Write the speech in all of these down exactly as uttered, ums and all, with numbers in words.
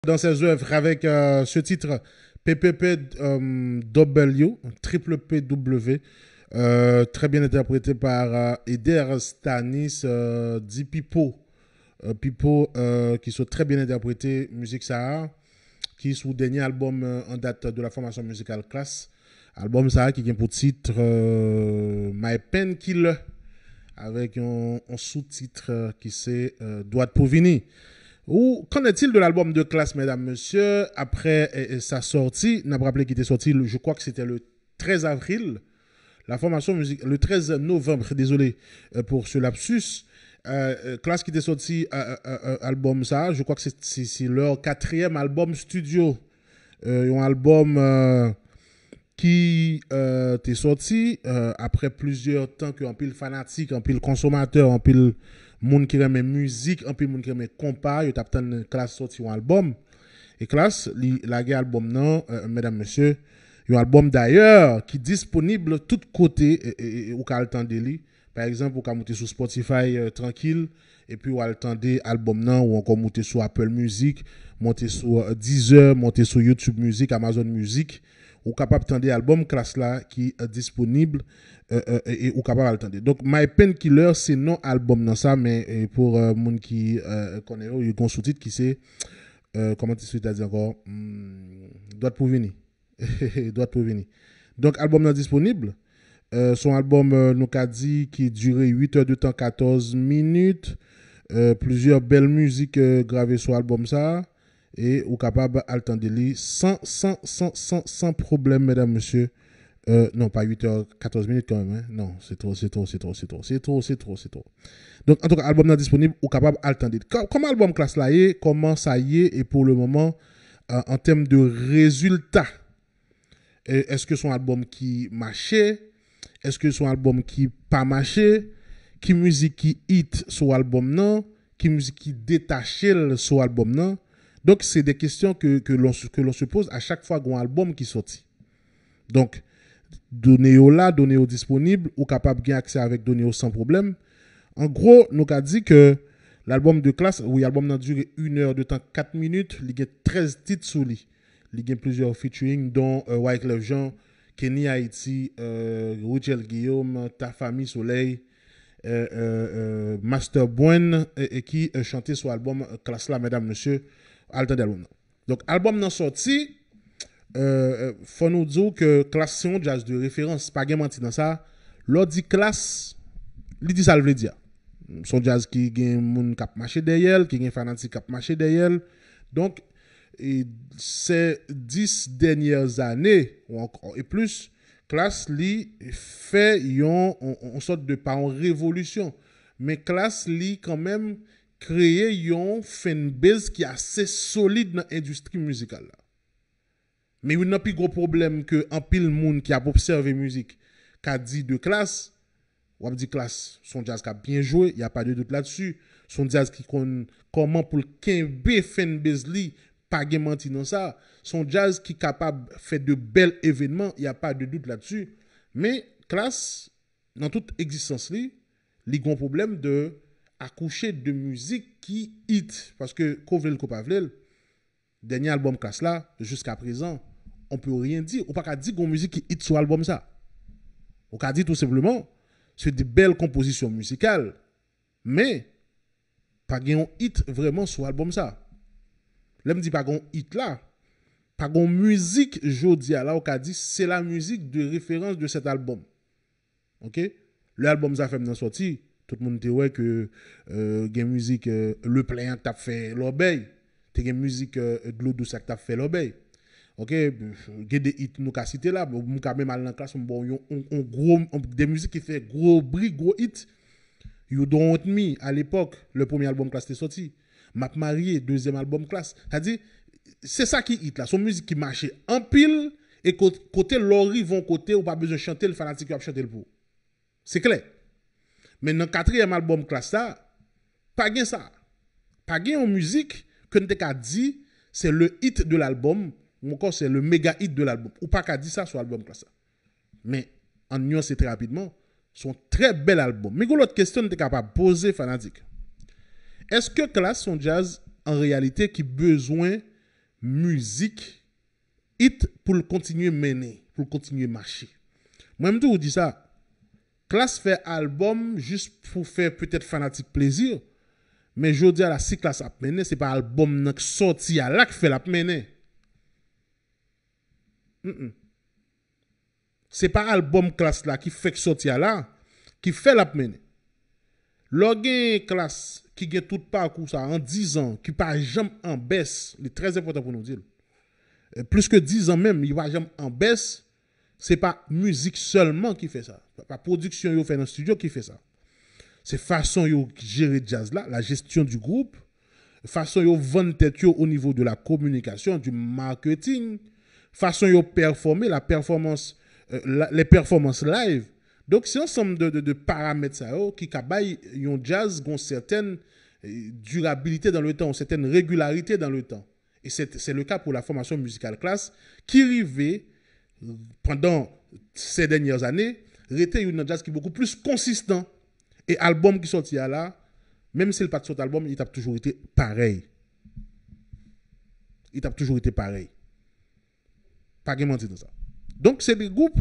dans ses œuvres avec euh, ce titre P P P W, triple P W, euh, très bien interprété par euh, Eder Stanis, euh, dit Pipo. Euh, Pipo, euh, qui sont très bien interprétés, musique Sahara, qui est sous le dernier album euh, en date de la formation musicale Classe. Album Sahara qui vient pour titre euh, My Painkiller, avec un, un sous-titre euh, qui c'est euh, Dwat pou vini. Ou, qu'en est-il de l'album de Classe, mesdames, messieurs? Après euh, sa sortie, n ap raple ki te sorti, je crois que c'était le treize avril. La formation musique, le treize novembre, désolé euh, pour ce lapsus. Euh, euh, Classe ki te sorti euh, euh, euh, album sa, je crois que c'est, c'est, c'est leur quatrième album studio. Euh, un album euh, ki euh, te sorti euh, après plusieurs temps que anpil fanatik, anpil konsomatè, anpil moun ki renmen mizik, anpil moun ki renmen konpa, yo t ap tann Classe sorti un album. E Classe, li lage album nan, euh, medam, mesye, yon album dayè ki disponib tout kote, e, e, e, ou ka al tande li. Pa egzanp, ou ka moute sou Spotify euh, trankil, epi w al tande album nan, ou ankò moute sou Apple Music, monte sou euh, Deezer, monte sou YouTube Music, Amazon Music. Ou kapab tande album Classe la ki euh, disponib, euh, euh, e, e ou kapab al tande. Donk, My Painkiller, se non album nan sa, men e, pou euh, moun ki euh, konnen yo, yo gen yon soutit ki se, euh, kòman ti soutit la di ankò? Hmm, Dwat pou vini. Dwat pou vini. Donk, album nan disponib. Euh, se yon album, euh, nou ka di, ki dire uit è de tan, katòz minit. Euh, plizyè bèl mizik euh, grave sou album sa. E ou kapab al tande li san, san, san, san, san pwoblèm, medam, mesye. Euh, non, pa uit è, katòz minit kanmenm, hein. Non, se twò, se twò, se twò, se twò, se twò, se twò, se twò. Donk, antouka, album nan disponib, ou kapab al tande. Kò- Kòman album Classe la ye, kòman sa ye, e pou le moman, euh, an tèm de rezilta, e, èske se yon album ki mache? Èske se yon album ki pa mache? Ki mizik ki hit sou album nan? Ki mizik ki detache l sou album nan? Donk, se de kesyon ke, ke l'on, que l'on se pose à chaque fois gon album ki sòti. Donk, done yo la, done yo disponib, ou kapab gen aksè avèk done yo san pwoblèm. An gwo, nou ka di ke lalbòm de Classe, wi, albòm nan dire une heure de temps, kat minit, li gen trèz tit sou li. Li gen plizyè featuring, dont euh, Wyclef Jean, Kenny Haiti, euh, Rutshelle Guillaume, Tafa Mi Soleil, euh, euh, euh, Master Bwen, e, e ki euh, chante sou albòm Classe la, medam, mesye, al tande albòm nan. Donk, albòm nan sòti, euh, euh, fò nou di w ke Classe se yon djaz de referans, pa gen manti nan sa. Lè w di Classe, li di sa l vle di a. Se yon djaz ki gen moun k ap mache dèyè l, ki gen fanatik k ap mache dèyè l. Donk, e, ces dix dernières années, ou ankò, e plis, Classe, li fè yon, yon, yon sòt de, pa yon revolisyon, men Classe, li kanmenm kreye yon fanbase ki ase solid nan endistri mizikal la. Men youn nan pi gwo pwoblèm ke anpil moun ki ap obsève mizik ka di de Classe, w ap di Classe, se yon djaz k ap byen jwe, y a pas de doute là-dessus. Se yon djaz ki konn kòman pou l kenbe fanbase li, pa gen manti nan sa. Se yon djaz ki kapab fè de bèl evènman, y a pas de doute là-dessus. Men Classe, nan tout egzistans li, li gon pwoblèm de akouche de mizik ki hit. Paske, ko vle l, ko pa vle l, dènye albòm Classe la, jiska prezan, on peut rien dire. Ou pa ka di gon mizik ki hit sou albòm sa. Ou ka di tou senpleman, se de bèl konpozisyon mizikal, men pa gen yon hit vrèman sou albòm sa. Lè m di pa gen yon hit la, pa gen yon mizik jodi a la, ou ka di, c'est la musique de référence de cet album. Ok? Lè albòm Zafèm nan sòti, tout moun te wè ke euh, gen mizik euh, Le Plen an k t ap fè lòbèy, te gen mizik euh, Dlo Dous ak t ap fè lòbèy. Ok? Gen de hit nou ka site la, m ka menm al nan Classe, m ba w yon, yon, yon gwo, yon, de mizik ki fè gwo bri, gwo hit. You Don't Want Me, a lepòk, lè premye albòm Classe te sòti. M ap marye, dezyèm albòm Classe. Sa di, se sa ki hit la. Se yon mizik ki mache anpil, e ko- kote lè w rive yon kote, ou pa bezwen chante l, fanatik yo ap chante l pou ou. Se klè. Men nan katriyèm albòm Classe la, pa gen sa. Pa gen yon mizik ke n te ka di, c'est le hit de l'album, ou ankò c'est le méga hit de l'album. Ou pa ka di sa sou albòm Classe la. Men, ann nyanse trè rapidman, se yon trè bèl albòm. Men gon lòt kesyon n te kapab poze fanatik. Èske Classe se yon djaz, an reyalite, ki bezwen mizik it pou l kontinye mennen, pou l kontinye mache. Mwen, m toujou di sa, Klass fè albòm jis pou fè petèt fanatik plezi, men jodi a la, si Klass ap mennen, se pa albòm nan k sòti a la k fè l ap mennen. Mm-mm. Se pa albòm Klass la ki fèk sòti a la ki fè l ap mennen. Lè w gen Klass ki gen tout pakou sa an dizan, ki pa janm an bès, li trè enpòtan pou nou di l. E plis ke dizan menm, li pa janm an bès, se pa mizik sèlman ki fè sa. Pa pwodiksyon yo fè nan estidyo ki fè sa. Se fason yo jere djaz la, la gestion du groupe, fason yo vann tèt yo o nivo de la communication, du marketing, fason yo pèfòme, la performance, euh, la, les performances live. Donk, se ansanm de, de, de paramèt sa yo ki ka bay yon djaz gon sètèn, euh, durabilité dans le temps, yon sètèn régularité dans le temps. Et c'est, c'est le cas pour la formation musicale Klass, ki rive, pandan ces dernières années, rete youn nan djaz ki bokou plis konsistan. E albòm ki sòti a la, menm si l pa t sòt albòm, li t ap toujou rete parèy. Li t ap toujou rete parèy. Pa gen manti nan sa. Donk, se de gwoup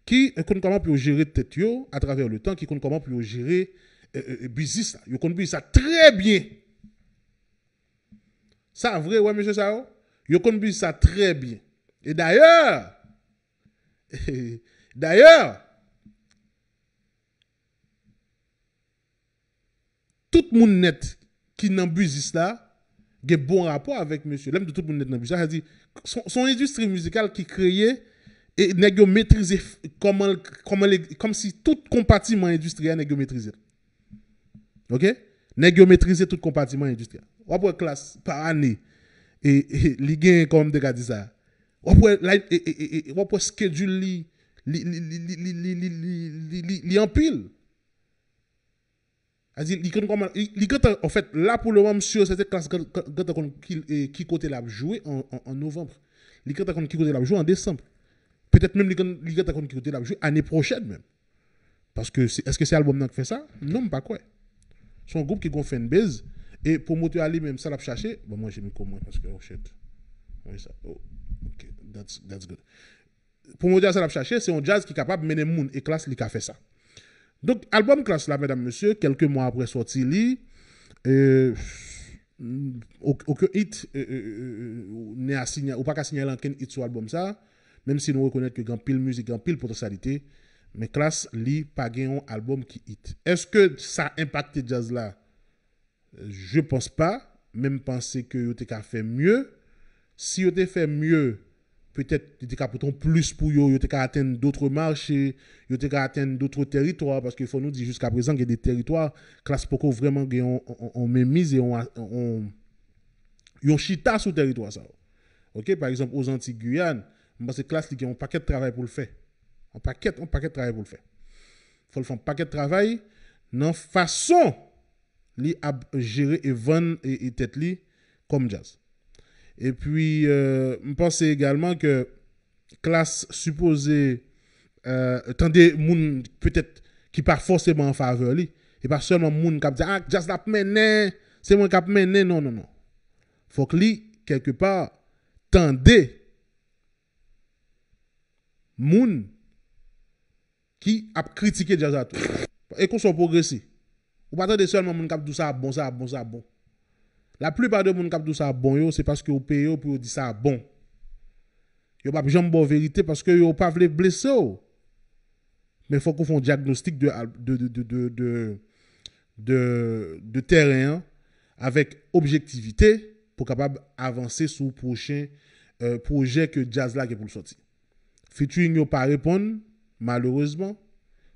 ki, eh, konn kòman pou yo jere tèt yo atravè le tan, ki konn kòman pou yo jere, eh, eh, eh, biznis la. Yo konn biznis la trè byen. Sa vre, wè, mesye sa yo. Yo konn biznis sa trè byen. E dayè, dayè, tout moun nèt ki nan biznis la gen bon rapò avèk mesye. Lè m di tout moun nèt nan biznis la, sa di, se yon, se yon endistri mizikal ki kreye e nèg yo metrize f-, kòman l, kòman l, kòmsi tout konpatiman endistri a, nèg yo metrize l. Ok? Nèg yo metrize tout konpatiman endistri a. W ap wè Klass pa ane, e, e, li gen, kòman m te ka di sa? W ap wè, la, e, e, e, e, w ap wè schedule li, li, li anpil. Sa di, li konn kòman, li, li gentan, an fèt, la pou le moman, m si se te Klass gen-, gen-, gentan konn ki, e, ki kote l ap jwe an, an, an novanm. Li gentan konn ki kote l ap jwe an desanm. Petèt menm li konn, li gentan konn ki kote l ap jwe ane pwochèn menm. Paske se, èske se albòm nan k fè sa? Non, m pa kwè. Se yon gwoup ki gon fanbase. E pwomotè a li menm, sa l ap chache, bon, mwen, jim kò mwen, paske, oh shit. Mwen, sa, oh, ok, that's, that's good. Pwomotè a, sa l ap chache, se yon djaz ki kapab mennen moun, e Klass, li ka fè sa. Donk, albòm Klass la, medam, mesye, kèlke mwa apre sòti li, e, ok-, okenn hit, e, e, e, e, ou ne a sinya-, ou pa ka sinyale ankenn hit sou albòm sa, menm si nou rekonèt ke gen anpil mizik, gen anpil potansyalite, men Klass, li pa gen yon albòm ki hit. Èske sa enpakte djaz la? Je pense pas, men m panse ke yo te ka fè mye. Si yo te fè mye, petèt, li te ka pote yon plis pou yo, yo te ka atenn dotre mache, yo te ka atenn dotre tèritwa, paske fò nou di, jiska prezan, gen de tèritwa, Klass poko vrèman gen yon, yon, yon menmiz e yon, yon, yon chita sou tèritwa sa yo. Ok, pa egzanp, Ozanti, Giyàn, m panse Klass li gen yon pakèt travay pou l fè. Yon pakèt, yon pakèt travay pou l fè. Fò l fè yon pakèt travay nan fason li ap jere e vann e, e tèt li kòm djaz. Epi, euh, m panse egalman ke Klass sipoze, euh, tande moun petèt ki pa fòseman an favè li. E pa sèlman moun k ap di, "Ah, djaz la ap mennen, se mwen k ap mennen." Non, non, non. Fòk li, kèlke pa, tande moun ki ap kritike djaz la tou. E konsa w pwogrese. Ou pa tande sèlman moun k ap di w sa ap bon, sa ap bon, sa ap bon. Laplipa de moun k ap di w sa ap bon yo, se paske w peye yo pou yo di sa ap bon. Yo p ap janm ba w verite paske yo pa vle blese w. Men fòk ou fè yon dyagnostik de al-, de, de, de, de, de, de, de tèren an avèk objektivite pou kapab avanse sou pwochen, euh, pwojè ke djaz la gen pou l sòti. Featuring yo pa reponn, malerezman.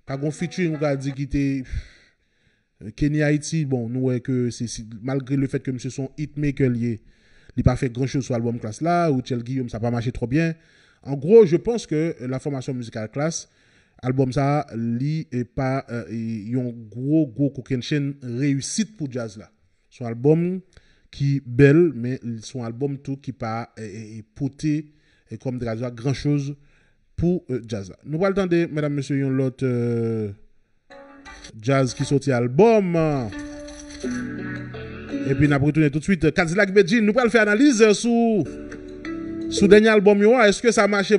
Pa gon featuring ou ka di ki te, euh, Kenny Haiti, bon, nou wè ke se, se, malgre le fèt ke misye se yon hitmaker li ye, li pa fè gran choz sou albòm Klass la, Rutshelle Guillaume, sa pa mache twò byen. An gwo, je pense que la formation musicale Klass, albòm sa, li, e pa, euh, e yon gwo, gwo kokennchenn reyisit pou djaz la. Se yon albòm ki bèl, men se yon albòm tou ki pa, e, e, e pote, e kòm te ka di a, gran choz pou, e, djaz la. Nou pral tande, medam, mesye, yon lòt, e, djaz ki soti albòm. Epi n ap retounen toutswit. Kadilak Bedjine, nou pral fè analiz sou Sou dènye albòm yo a, èske sa mache